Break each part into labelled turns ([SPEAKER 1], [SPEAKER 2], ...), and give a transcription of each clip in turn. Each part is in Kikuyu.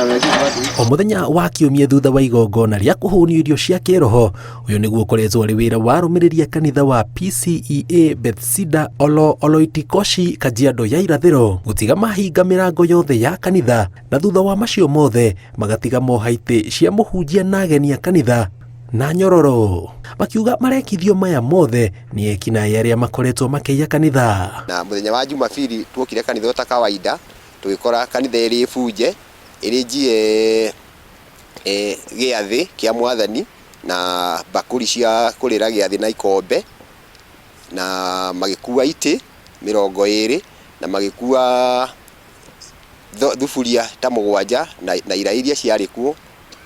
[SPEAKER 1] O mũthenya wa kiumia thutha wa igongona rĩa kũhũnio irio cia kĩroho, ũyũ nĩguo ũkoretwo arĩ wĩra wa arũmĩrĩri a kanitha wa PCEA Bethesda Olo Oloitikoshi, Kajiado ya Irathĩro, gũtiga mahinga mĩrango yothe ya kanitha, na thutha wa macio mothe magatiga moha itĩ cia mũhunjia na ageni a kanitha na nyororo, makiuga marekithio maya mothe nĩ ekinaĩ arĩa makoretwo makĩiya kanitha.
[SPEAKER 2] Na mũthenya wa Jumapili tuokire kanitha o ta kawaida, tũgĩkora kanitha ĩrĩ bunje, ĩrĩ njie, gĩathĩ kĩa Mwathani na mbakũri cia kũrĩra gĩathĩ na ikombe, na magĩkua itĩ 20, na magĩkua thuburia ta 7 na iraĩ iria ciarĩ kuo,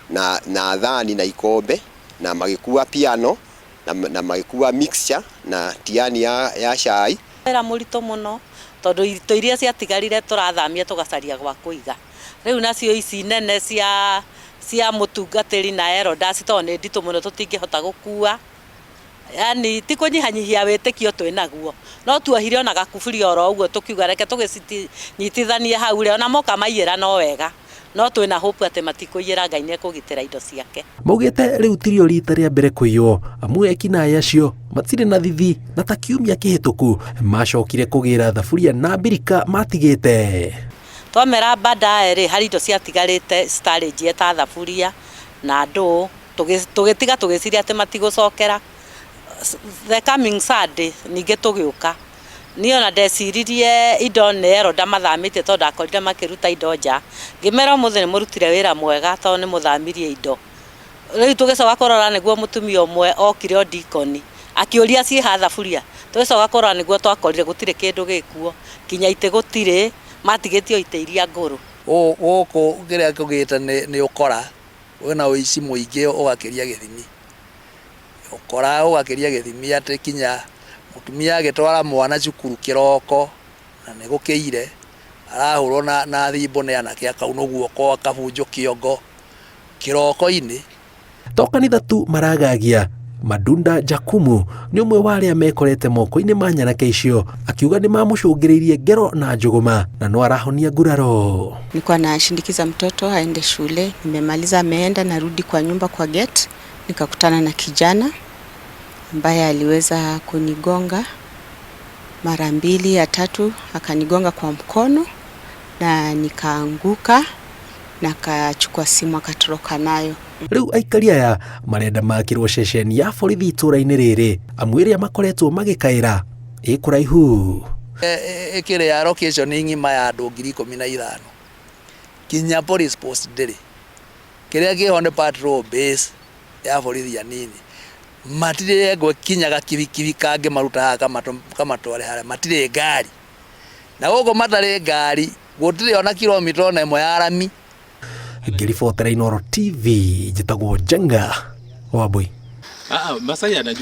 [SPEAKER 2] na thani na ikombe, na magĩkua piano na magĩkua mixture na tiani ya cai.
[SPEAKER 3] Wĩra mũritũ mũno tondũ itũ iria ciatigarire tũrathamia tũgacaria gwa kũiga. Rĩu nacio ici nene cia mũtungatĩri na elders, tondũ nĩ nditũ mũno tũtingĩhota gũkua. Yani ti kũnyihanyihia wĩtĩkio twĩnaguo, no tuohire ona gakuburi oro ũguo, tũkiuga reke tũgĩcinyitithanie hau rĩ, ona moka maiyĩra no wega, no twĩna hope atĩ matikũiyĩra, Ngai nĩekũgitĩra indo ciake.
[SPEAKER 1] Maugĩte rĩu tirio rita rĩa mbere kũiywo, amu ekinaĩ acio matirĩ na thithi, na ta kiumia kĩhĩtũku macokire kũgĩra thaburia na mbirika matigĩte.
[SPEAKER 3] Twamera baadaye rĩ, harĩ indo ciatigarĩte storage ta thaburia na ndũũ, tũgĩtiga tũgĩciria atĩ matigũcokera. The coming Sunday ningĩ tũgĩũka, niĩ ona ndeciririe indo nĩ elder mathamĩtie, tondũ ndakorire makĩruta indo nja. Ngĩmera ũmũthĩ nĩ mũrutire wĩra mwega tondũ nĩ mũthamirie indo. Rĩu tũgĩcoka kũrora nĩguo mũtumia ũmwe okire o dikoni akĩũria ciĩha thaburia. Tũgĩcoka kũrora nĩguo twakorire gũtirĩ kĩndũ gĩkuo, kinya itĩ gũtirĩ, matigĩtio itĩ iria ngũrũ.
[SPEAKER 4] Gũkũ kĩrĩa kũgĩte nĩ ũkora wĩna ũici mũingĩ ũgakĩria gĩthimi, ũkora ũgakĩria gĩthimi, atĩ kinya mũtumia agĩtwara mwana cukuru kĩroko na nĩ gũkĩire, arahũrwo na thimbo nĩ anake, akaunwo guoko, akabunjwo kĩongo kĩroko-inĩ.
[SPEAKER 1] To kanitha tu maragagia. Madunda Jakumu nĩ ũmwe wa arĩa mekorete moko-inĩ ma nyanake icio, akiuga nĩ mamũcũngĩrĩirie ngero na njũgũma na no arahonia nguraro.
[SPEAKER 5] Nilikuwa nashindikiza mtoto aende shule, nimemaliza ameenda, narudi kwa nyumba kwa gate, nikakutana na kijana ambaye aliweza kunigonga mara mbili, ya tatu akanigonga kwa mkono na nikaanguka, na akachukua simu akatoroka nayo.
[SPEAKER 1] Rĩu aikari aya marenda makĩrwo ceceni ya borithi itũũra-inĩ rĩrĩ, amu ĩrĩa makoretwo magĩkaĩra ĩ kũraihu.
[SPEAKER 4] Ĩkĩrĩ ya location ng'ima ya andũ 15,000, kinya police post ndĩrĩ. Kĩrĩa kĩho nĩ patrol base ya borithi anini, matirĩ ngwe kinya gakibikibi kangĩ maruta haha kamatware harĩa, matirĩ ngari, na gũkũ matarĩ ngari gũtirĩ ona kilomita ona ĩmwe ya rami.
[SPEAKER 1] Ngĩribotera Inooro TV, njĩtagwo Njenga Wambui.
[SPEAKER 6] Ah, Masai anajua.